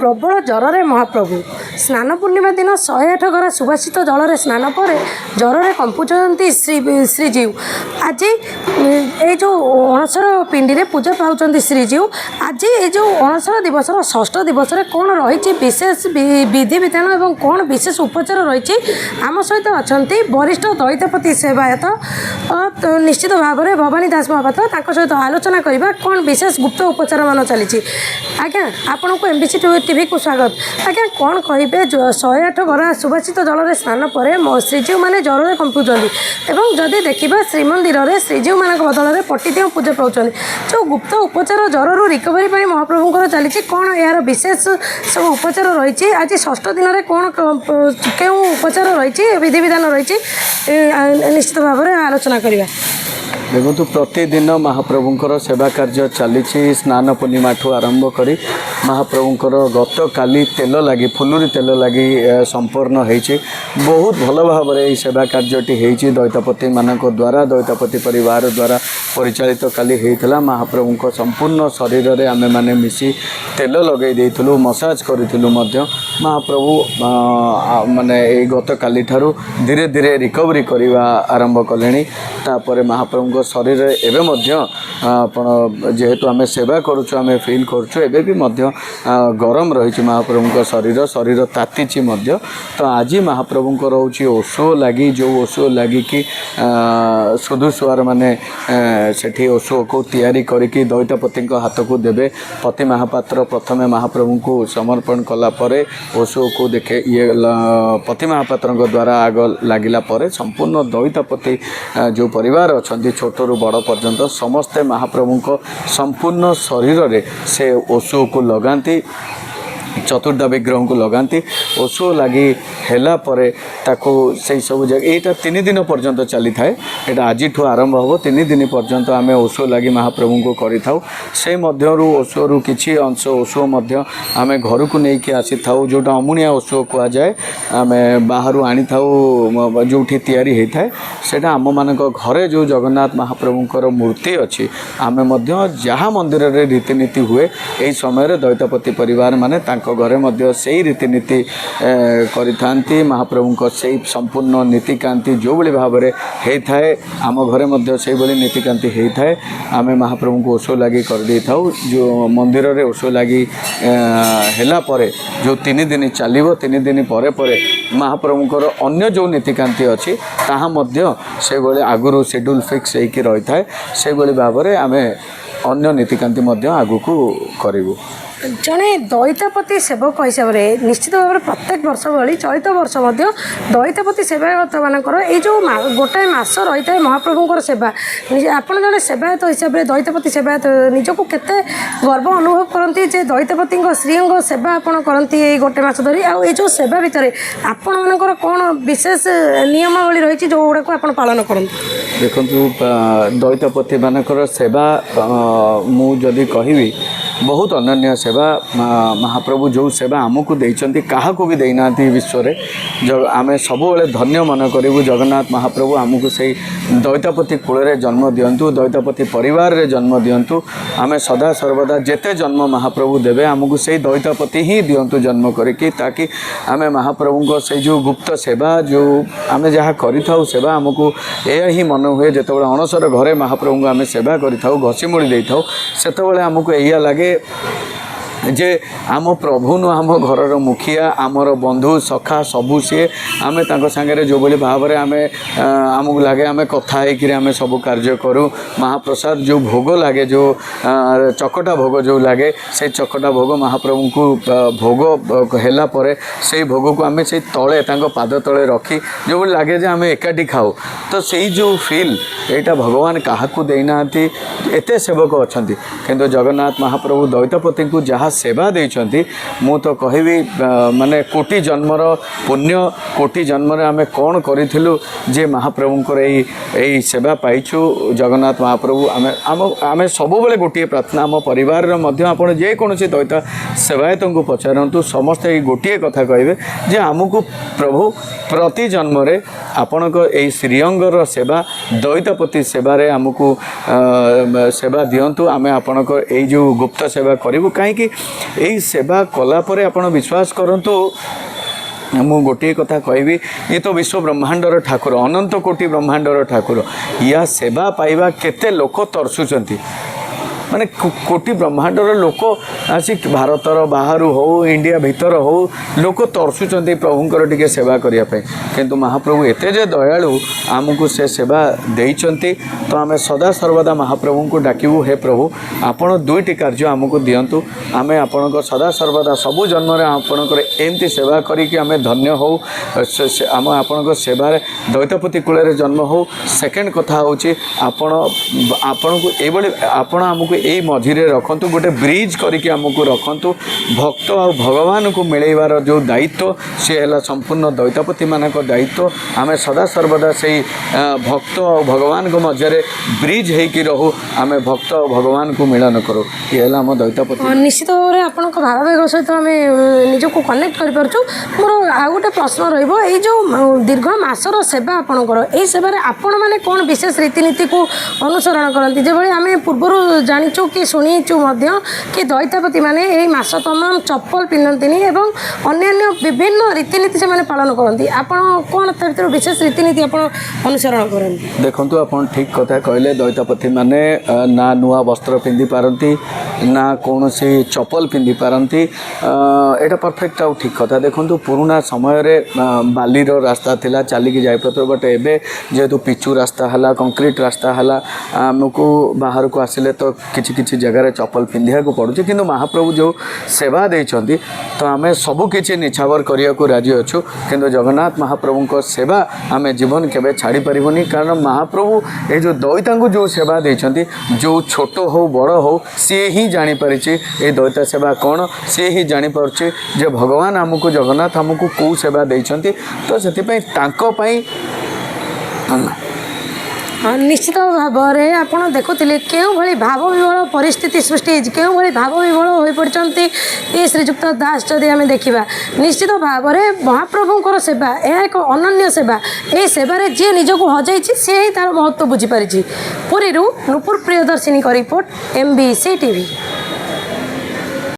ପ୍ରବଳ ଜ୍ୱରରେ ମହାପ୍ରଭୁ। ସ୍ନାନ ପୂର୍ଣ୍ଣିମା ଦିନ 108 ଗରା ସୁବାସିତ ଜଳରେ ସ୍ନାନ ପରେ ଜ୍ୱରରେ କମ୍ପୁଛନ୍ତି ଶ୍ରୀଜୀଉ। ଆଜି ଏଇ ଯେଉଁ ଅଣସର ପିଣ୍ଡିରେ ପୂଜା ପାଉଛନ୍ତି ଶ୍ରୀଜୀଉ। ଆଜି ଏଇ ଯେଉଁ ଅଣସର ଦିବସର ଷଷ୍ଠ ଦିବସରେ କ'ଣ ରହିଛି ବିଶେଷ ବିଧିବିଧାନ ଏବଂ କ'ଣ ବିଶେଷ ଉପଚାର ରହିଛି, ଆମ ସହିତ ଅଛନ୍ତି ବରିଷ୍ଠ ଦଇତାପତି ସେବାୟତ ତ ନିଶ୍ଚିତ ଭାବରେ ଭବାନୀ ଦାସ ମହାପାତ୍ର। ତାଙ୍କ ସହିତ ଆଲୋଚନା କରିବା କ'ଣ ବିଶେଷ ଗୁପ୍ତ ଉପଚାରମାନ ଚାଲିଛି। ଆଜ୍ଞା, ଆପଣଙ୍କୁ ଏମ୍ବିସି ଟିଭିକୁ ସ୍ୱାଗତ। ଆଜ୍ଞା, କ'ଣ କହିବେ, 108 ଗରା ସୁବାସିତ ଜଳରେ ସ୍ନାନ ପରେ ଶ୍ରୀଜୀଉମାନେ ଜ୍ୱରରେ କମ୍ପୁଛନ୍ତି ଏବଂ ଯଦି ଦେଖିବା, ଶ୍ରୀମନ୍ଦିରରେ ଶ୍ରୀଜୀଉମାନଙ୍କ ବଦଳରେ ପଟିଦିଅଁ ପୂଜା ପାଉଛନ୍ତି। ଯେଉଁ ଗୁପ୍ତ ଉପଚାର ଜ୍ୱରରୁ ରିକଭରି ପାଇଁ ମହାପ୍ରଭୁଙ୍କର ଚାଲିଛି, କ'ଣ ଏହାର ବିଶେଷ ସବୁ ଉପଚାର ରହିଛି? ଆଜି ଷଷ୍ଠ ଦିନରେ କ'ଣ କେଉଁ ଉପଚାର ରହିଛି, ବିଧିବିଧାନ ରହିଛି, ନିଶ୍ଚିତ ଭାବରେ ଆଲୋଚନା କରିବା। ଦେଖନ୍ତୁ, ପ୍ରତିଦିନ ମହାପ୍ରଭୁଙ୍କର ସେବା କାର୍ଯ୍ୟ ଚାଲିଛି। ସ୍ନାନ ପୂର୍ଣ୍ଣିମାଠୁ ଆରମ୍ଭ କରି ମହାପ୍ରଭୁଙ୍କର ଗତକାଲି ତେଲ ଲାଗି, ଫୁଲୁରି ତେଲ ଲାଗି ସମ୍ପନ୍ନ ହେଇଛି। ବହୁତ ଭଲ ଭାବରେ ଏହି ସେବା କାର୍ଯ୍ୟଟି ହେଇଛି। ଦଇତାପତିମାନଙ୍କ ଦ୍ୱାରା, ଦଇତାପତି ପରିବାର ଦ୍ୱାରା ପରିଚାଳିତ କାଲି ହେଇଥିଲା। ମହାପ୍ରଭୁଙ୍କ ସମ୍ପୂର୍ଣ୍ଣ ଶରୀରରେ ଆମେମାନେ ମିଶି ତେଲ ଲଗାଇ ଦେଇଥିଲୁ, ମସାଜ କରିଥିଲୁ ମଧ୍ୟ। ମହାପ୍ରଭୁ ମାନେ ଏଇ ଗତକାଲିଠାରୁ ଧୀରେ ଧୀରେ ରିକଭରି କରିବା ଆରମ୍ଭ କଲେଣି। ତାପରେ ମହାପ୍ରଭୁଙ୍କ ଶରୀରରେ ଏବେ ମଧ୍ୟ ଆପଣ ଯେହେତୁ ଆମେ ସେବା କରୁଛୁ, ଆମେ ଫିଲ୍ କରୁଛୁ, ଏବେ ବି ମଧ୍ୟ ଗରମ ରହିଛି ମହାପ୍ରଭୁଙ୍କ ଶରୀର। ଶରୀର ତାତିଛି ମଧ୍ୟ। ତ ଆଜି ମହାପ୍ରଭୁଙ୍କର ହେଉଛି ଓଷୁଅ ଲାଗି, ଯେଉଁ ଓଷୁଅ ଲାଗିକି ସୁଧୁ ସୁଆର ମାନେ ସେଠି ଓଷୁଅକୁ ତିଆରି କରିକି ଦଇତାପତିଙ୍କ ହାତକୁ ଦେବେ। ପତି ମହାପାତ୍ର ପ୍ରଥମେ ମହାପ୍ରଭୁଙ୍କୁ ସମର୍ପଣ କଲା ପରେ ଓଷୁଅକୁ ଦେଖେ ଇଏ ପତି ମହାପାତ୍ରଙ୍କ ଦ୍ୱାରା ଆଗ ଲାଗିଲା ପରେ ସମ୍ପୂର୍ଣ୍ଣ ଦଇତାପତି ଯେଉଁ ପରିବାର ଅଛନ୍ତି, ଛୋଟରୁ ବଡ଼ ପର୍ଯ୍ୟନ୍ତ ସମସ୍ତେ ମହାପ୍ରଭୁଙ୍କ ସମ୍ପୂର୍ଣ୍ଣ ଶରୀରରେ ସେ ଓଷୁଅକୁ ଲଗାନ୍ତି, ଚତୁର୍ଦ୍ଧା ବିଗ୍ରହଙ୍କୁ ଲଗାନ୍ତି। ଓଷୁଅ ଲାଗି ହେଲା ପରେ ତାକୁ ସେଇ ସବୁ ଜାଗା, ଏଇଟା 3 ଦିନ ପର୍ଯ୍ୟନ୍ତ ଚାଲିଥାଏ। ଏଇଟା ଆଜିଠୁ ଆରମ୍ଭ ହେବ, 3 ଦିନ ପର୍ଯ୍ୟନ୍ତ ଆମେ ଓଷୁଅ ଲାଗି ମହାପ୍ରଭୁଙ୍କୁ କରିଥାଉ। ସେ ମଧ୍ୟରୁ ଓଷୁଅରୁ କିଛି ଅଂଶ ଓଷୁଅ ମଧ୍ୟ ଆମେ ଘରକୁ ନେଇକି ଆସିଥାଉ, ଯେଉଁଟା ଅମୁଣିଆ ଓଷୁଅ କୁହାଯାଏ। ଆମେ ବାହାରୁ ଆଣିଥାଉ, ଯେଉଁଠି ତିଆରି ହେଇଥାଏ। ସେଇଟା ଆମମାନଙ୍କ ଘରେ ଯେଉଁ ଜଗନ୍ନାଥ ମହାପ୍ରଭୁଙ୍କର ମୂର୍ତ୍ତି ଅଛି, ଆମେ ମଧ୍ୟ ଯାହା ମନ୍ଦିରରେ ରୀତିନୀତି ହୁଏ, ଏହି ସମୟରେ ଦଇତାପତି ପରିବାର ମାନେ ତାଙ୍କ ଘରେ ମଧ୍ୟ ସେଇ ରୀତିନୀତି କରିଥାନ୍ତି। ମହାପ୍ରଭୁଙ୍କ ସେଇ ସମ୍ପୂର୍ଣ୍ଣ ନୀତିକାନ୍ତି ଯେଉଁଭଳି ଭାବରେ ହେଇଥାଏ, ଆମ ଘରେ ମଧ୍ୟ ସେଇଭଳି ନୀତିକାନ୍ତି ହେଇଥାଏ। ଆମେ ମହାପ୍ରଭୁଙ୍କୁ ଓଷୁଅ ଲାଗି କରିଦେଇଥାଉ। ଯେଉଁ ମନ୍ଦିରରେ ଓଷୁଅ ଲାଗି ହେଲା ପରେ ଯେଉଁ 3 ଦିନ ଚାଲିବ, 3 ଦିନ ପରେ ପରେ ମହାପ୍ରଭୁଙ୍କର ଅନ୍ୟ ଯେଉଁ ନୀତିକାନ୍ତି ଅଛି, ତାହା ମଧ୍ୟ ସେଇଭଳି ଆଗରୁ ସେଡ୍ୟୁଲ୍ ଫିକ୍ସ ହେଇକି ରହିଥାଏ। ସେଇଭଳି ଭାବରେ ଆମେ ଅନ୍ୟ ନୀତିକାନ୍ତି ମଧ୍ୟ ଆଗକୁ କରିବୁ। ଜଣେ ଦଇତାପତି ସେବକ ହିସାବରେ ନିଶ୍ଚିତ ଭାବରେ ପ୍ରତ୍ୟେକ ବର୍ଷ ଭଳି ଚଳିତ ବର୍ଷ ମଧ୍ୟ ଦଇତାପତି ସେବାୟତମାନଙ୍କର ଏଇ ଯେଉଁ ଗୋଟାଏ ମାସ ରହିଥାଏ ମହାପ୍ରଭୁଙ୍କର ସେବା, ଆପଣ ଜଣେ ସେବାୟତ ହିସାବରେ, ଦଇତାପତି ସେବାୟତ, ନିଜକୁ କେତେ ଗର୍ବ ଅନୁଭବ କରନ୍ତି ଯେ ଦଇତାପତିଙ୍କ ଶ୍ରୀଅଙ୍ଗ ସେବା ଆପଣ କରନ୍ତି ଏଇ ଗୋଟେ ମାସ ଧରି? ଆଉ ଏଇ ଯେଉଁ ସେବା ଭିତରେ ଆପଣମାନଙ୍କର କ'ଣ ବିଶେଷ ନିୟମାବଳୀ ରହିଛି, ଯେଉଁଗୁଡ଼ାକୁ ଆପଣ ପାଳନ କରନ୍ତି? ଦେଖନ୍ତୁ, ଦଇତାପତି ମାନଙ୍କର ସେବା ମୁଁ ଯଦି କହିବି, ବହୁତ ଅନନ୍ୟ ସେବା। ମହାପ୍ରଭୁ ଯେଉଁ ସେବା ଆମକୁ ଦେଇଛନ୍ତି, କାହାକୁ ବି ଦେଇନାହାନ୍ତି ଏ ବିଶ୍ୱରେ। ଆମେ ସବୁବେଳେ ଧନ୍ୟ ମନେ କରିବୁ, ଜଗନ୍ନାଥ ମହାପ୍ରଭୁ ଆମକୁ ସେଇ ଦଇତାପତି କୂଳରେ ଜନ୍ମ ଦିଅନ୍ତୁ, ଦଇତାପତି ପରିବାରରେ ଜନ୍ମ ଦିଅନ୍ତୁ। ଆମେ ସଦା ସର୍ବଦା ଯେତେ ଜନ୍ମ ମହାପ୍ରଭୁ ଦେବେ, ଆମକୁ ସେଇ ଦଇତାପତି ହିଁ ଦିଅନ୍ତୁ ଜନ୍ମ କରିକି, ତାକି ଆମେ ମହାପ୍ରଭୁଙ୍କ ସେଇ ଯେଉଁ ଗୁପ୍ତ ସେବା, ଯେଉଁ ଆମେ ଯାହା କରିଥାଉ ସେବା, ଆମକୁ ଏହା ହିଁ ମନେ ହୁଏ, ଯେତେବେଳେ ଅଣସର ଘରେ ମହାପ୍ରଭୁଙ୍କୁ ଆମେ ସେବା କରିଥାଉ, ଘଷିମୂଳି ଦେଇଥାଉ, ସେତେବେଳେ ଆମକୁ ଏଇଆ ଲାଗେ ଯେ ଆମ ପ୍ରଭୁ ନୁହଁ, ଆମ ଘରର ମୁଖିଆ, ଆମର ବନ୍ଧୁ ସଖା ସବୁ ସିଏ। ଆମେ ତାଙ୍କ ସାଙ୍ଗରେ ଯେଉଁଭଳି ଭାବରେ ଆମେ ଆମକୁ ଲାଗେ, ଆମେ କଥା ହେଇକିରି ଆମେ ସବୁ କାର୍ଯ୍ୟ କରୁ। ମହାପ୍ରସାଦ ଯେଉଁ ଭୋଗ ଲାଗେ, ଯେଉଁ ଚକଟା ଭୋଗ ଯେଉଁ ଲାଗେ, ସେଇ ଚକଟା ଭୋଗ ମହାପ୍ରଭୁଙ୍କୁ ଭୋଗ ହେଲା ପରେ ସେଇ ଭୋଗକୁ ଆମେ ସେଇ ତଳେ ତାଙ୍କ ପାଦ ତଳେ ରଖି ଯେଉଁଭଳି ଲାଗେ ଯେ ଆମେ ଏକାଠି ଖାଉ, ତ ସେଇ ଯେଉଁ ଫିଲ୍, ଏଇଟା ଭଗବାନ କାହାକୁ ଦେଇନାହାନ୍ତି। ଏତେ ସେବକ ଅଛନ୍ତି, କିନ୍ତୁ ଜଗନ୍ନାଥ ମହାପ୍ରଭୁ ଦଇତାପତିଙ୍କୁ ଯାହା ସେବା ଦେଇଛନ୍ତି, ମୁଁ ତ କହିବି ମାନେ କୋଟି ଜନ୍ମର ପୁଣ୍ୟ, କୋଟି ଜନ୍ମରେ ଆମେ କ'ଣ କରିଥିଲୁ ଯେ ମହାପ୍ରଭୁଙ୍କର ଏଇ ସେବା ପାଇଛୁ। ଜଗନ୍ନାଥ ମହାପ୍ରଭୁ, ଆମେ ସବୁବେଳେ ଗୋଟିଏ ପ୍ରାର୍ଥନା, ଆମ ପରିବାରର ମଧ୍ୟ, ଆପଣ ଯେକୌଣସି ଦଇତା ସେବାୟତଙ୍କୁ ପଚାରନ୍ତୁ, ସମସ୍ତେ ଏଇ ଗୋଟିଏ କଥା କହିବେ ଯେ ଆମକୁ ପ୍ରଭୁ ପ୍ରତି ଜନ୍ମରେ ଆପଣଙ୍କ ଏଇ ଶ୍ରୀଅଙ୍ଗର ସେବା, ଦଇତାପତି ସେବାରେ ଆମକୁ ସେବା ଦିଅନ୍ତୁ। ଆମେ ଆପଣଙ୍କ ଏଇ ଯେଉଁ ଗୁପ୍ତ ସେବା କରିବୁ। କାହିଁକି? ଏଇ ସେବା କଲା ପରେ ଆପଣ ବିଶ୍ୱାସ କରନ୍ତୁ, ମୁଁ ଗୋଟିଏ କଥା କହିବି, ଇଏ ତ ବିଶ୍ୱ ବ୍ରହ୍ମାଣ୍ଡର ଠାକୁର, ଅନନ୍ତ କୋଟି ବ୍ରହ୍ମାଣ୍ଡର ଠାକୁର। ୟା ସେବା ପାଇବା କେତେ ଲୋକ ତରସୁଛନ୍ତି। ମାନେ କୋଟି ବ୍ରହ୍ମାଣ୍ଡର ଲୋକ ଆସି, ଭାରତର ବାହାରୁ ହଉ, ଇଣ୍ଡିଆ ଭିତର ହଉ, ଲୋକ ତରସୁଛନ୍ତି ପ୍ରଭୁଙ୍କର ଟିକେ ସେବା କରିବା ପାଇଁ। କିନ୍ତୁ ମହାପ୍ରଭୁ ଏତେ ଯେ ଦୟାଳୁ, ଆମକୁ ସେ ସେବା ଦେଇଛନ୍ତି। ତ ଆମେ ସଦା ସର୍ବଦା ମହାପ୍ରଭୁଙ୍କୁ ଡାକିବୁ, ହେ ପ୍ରଭୁ, ଆପଣ ଦୁଇଟି କାର୍ଯ୍ୟ ଆମକୁ ଦିଅନ୍ତୁ, ଆମେ ଆପଣଙ୍କ ସଦା ସର୍ବଦା ସବୁ ଜନ୍ମରେ ଆପଣଙ୍କର ଏମିତି ସେବା କରିକି ଆମେ ଧନ୍ୟ ହଉ, ଆମ ଆପଣଙ୍କ ସେବାରେ ଦୈତପତି କୂଳରେ ଜନ୍ମ ହଉ। ସେକେଣ୍ଡ କଥା ହେଉଛି, ଆପଣ ଆପଣଙ୍କୁ ଏଇଭଳି ଆପଣ ଆମକୁ ଏଇ ମଝିରେ ରଖନ୍ତୁ, ଗୋଟେ ବ୍ରିଜ୍ କରିକି ଆମକୁ ରଖନ୍ତୁ। ଭକ୍ତ ଆଉ ଭଗବାନଙ୍କୁ ମିଳେଇବାର ଯେଉଁ ଦାୟିତ୍ୱ, ସିଏ ହେଲା ସମ୍ପୂର୍ଣ୍ଣ ଦୈତପତିମାନଙ୍କ ଦାୟିତ୍ୱ। ଆମେ ସଦା ସର୍ବଦା ସେଇ ଭକ୍ତ ଆଉ ଭଗବାନଙ୍କ ମଧ୍ୟରେ ବ୍ରିଜ୍ ହେଇକି ରହୁ, ଆମେ ଭକ୍ତ ଆଉ ଭଗବାନଙ୍କୁ ମିଳନ କରୁ। ଇଏ ହେଲା ଆମ ଦୈତପତି। ନିଶ୍ଚିତ ଭାବରେ ଆପଣଙ୍କ ଭାବାବେଗ ସହିତ ଆମେ ନିଜକୁ କନେକ୍ଟ କରିପାରୁଛୁ। ମୋର ଆଉ ଗୋଟେ ପ୍ରଶ୍ନ ରହିବ, ଏଇ ଯେଉଁ ଦୀର୍ଘ ମାସର ସେବା ଆପଣଙ୍କର, ଏଇ ସେବାରେ ଆପଣମାନେ କ'ଣ ବିଶେଷ ରୀତିନୀତିକୁ ଅନୁସରଣ କରନ୍ତି? ଯେଭଳି ଆମେ ପୂର୍ବରୁ ଜାଣିଛୁ କି ଶୁଣିଛୁ ମଧ୍ୟ କି ଦଇତାପତି ମାନେ ଏଇ ମାସ ତମାମ ଚପଲ ପିନ୍ଧନ୍ତିନି ଏବଂ ଅନ୍ୟାନ୍ୟ ବିଭିନ୍ନ ରୀତିନୀତି ସେମାନେ ପାଳନ କରନ୍ତି। ଆପଣ କ'ଣ ତା ଭିତରୁ ବିଶେଷ ରୀତିନୀତି ଆପଣ ଅନୁସରଣ କରନ୍ତି? ଦେଖନ୍ତୁ, ଆପଣ ଠିକ୍ କଥା କହିଲେ। ଦୈତାପତି ମାନେ ନା ନୂଆ ବସ୍ତ୍ର ପିନ୍ଧି ପାରନ୍ତି, ନା କୌଣସି ଚପଲ ପିନ୍ଧି ପାରନ୍ତି। ଏଇଟା ପରଫେକ୍ଟ ଆଉ ଠିକ୍ କଥା। ଦେଖନ୍ତୁ, ପୁରୁଣା ସମୟରେ ବାଲିର ରାସ୍ତା ଥିଲା, ଚାଲିକି ଯାଇପାରୁଥିବ। ବଟ୍ ଏବେ ଯେହେତୁ ପିଚୁ ରାସ୍ତା ହେଲା, କଂକ୍ରିଟ୍ ରାସ୍ତା ହେଲା, ଆମକୁ ବାହାରକୁ ଆସିଲେ ତ କିଛି କିଛି ଜାଗାରେ ଚପଲ ପିନ୍ଧିବାକୁ ପଡ଼ୁଛି। କିନ୍ତୁ ମହାପ୍ରଭୁ ଯେଉଁ ସେବା ଦେଇଛନ୍ତି, ତ ଆମେ ସବୁ କିଛି ନିଛାବର କରିବାକୁ ରାଜି ଅଛୁ, କିନ୍ତୁ ଜଗନ୍ନାଥ ମହାପ୍ରଭୁଙ୍କ ସେବା ଆମେ ଜୀବନ କେବେ ଛାଡ଼ି ପାରିବୁନି। କାରଣ ମହାପ୍ରଭୁ ଏଇ ଯେଉଁ ଦଇତାଙ୍କୁ ଯେଉଁ ସେବା ଦେଇଛନ୍ତି, ଯେଉଁ ଛୋଟ ହଉ ବଡ଼ ହଉ, ସିଏ ହିଁ ଜାଣିପାରିଛି ଏଇ ଦଇତା ସେବା କ'ଣ। ସିଏ ହିଁ ଜାଣିପାରୁଛି ଯେ ଭଗବାନ ଆମକୁ, ଜଗନ୍ନାଥ ଆମକୁ କେଉଁ ସେବା ଦେଇଛନ୍ତି। ତ ସେଥିପାଇଁ ତାଙ୍କ ପାଇଁ ହଁ, ନିଶ୍ଚିତ ଭାବରେ ଆପଣ ଦେଖୁଥିଲେ କେଉଁଭଳି ଭାବବିହ୍ୱଳ ପରିସ୍ଥିତି ସୃଷ୍ଟି ହେଇଛି, କେଉଁଭଳି ଭାବବିହ୍ୱଳ ହୋଇପଡ଼ିଛନ୍ତି ଏ ଶ୍ରୀଯୁକ୍ତ ଦାସ। ଯଦି ଆମେ ଦେଖିବା, ନିଶ୍ଚିତ ଭାବରେ ମହାପ୍ରଭୁଙ୍କର ସେବା ଏହା ଏକ ଅନନ୍ୟ ସେବା। ଏହି ସେବାରେ ଯିଏ ନିଜକୁ ହଜାଇଛି, ସିଏ ହିଁ ତା'ର ମହତ୍ତ୍ୱ ବୁଝିପାରିଛି। ପୁରୀରୁ ନୂପୁର ପ୍ରିୟଦର୍ଶିନୀଙ୍କ ରିପୋର୍ଟ, ଏମ୍ବିସି ଟିଭି।